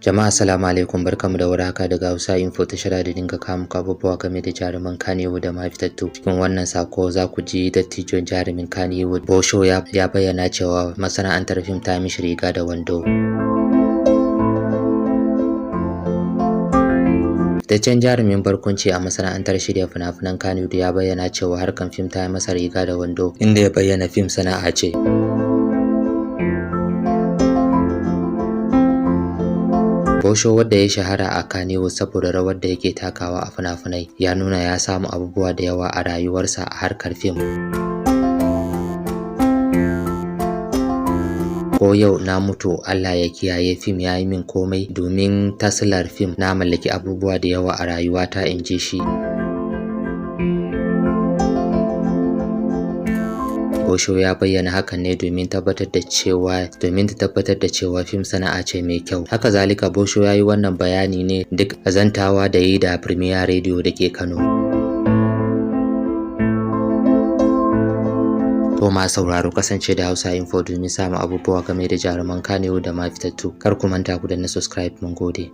Jama'a, assalamu alaikum, barkamu da warhaka daga Hausa Info, tashar da dinga kawo muku abubuwa game da jaruman Kannywood da ma fitattu. Cikin wannan sako za ku ji dattijon jarumin Kannywood Bosho ya bayyana cewa masana'antar fim ta mishi riga da wando. Fitaccen jarumin barkwanci a masana'antar shirya fina-finan Kannywood ya bayyana cewa harkar fim ta yi masa riga da wando, inda ya bayyana fim sana'a ce. Bosho, wadda ya shahara a Kannywood saboda rawar da yake takawa a fina-finai, ya nuna ya samu abubuwa da yawa a rayuwarsa a harkar fim. Ko yau na mutu, Allah ya kiyaye, fim ya yi min komai, domin ta silar fim na mallaki abubuwa da yawa a rayuwata, in ji shi. Bosho ya bayyana hakan ne domin ta tabbatar da cewa fim sana'a ce mai kyau. Haka zalika, Bosho ya yi wannan bayani ne duk a zantawa da yi da Premier Radio da ke Kano. To, ma sauraro, kasance da Hausa Info domin samun abubuwa game da jaruman Kannywood da ma fitattu. Kar ku manta ku danna subscribe, mun gode.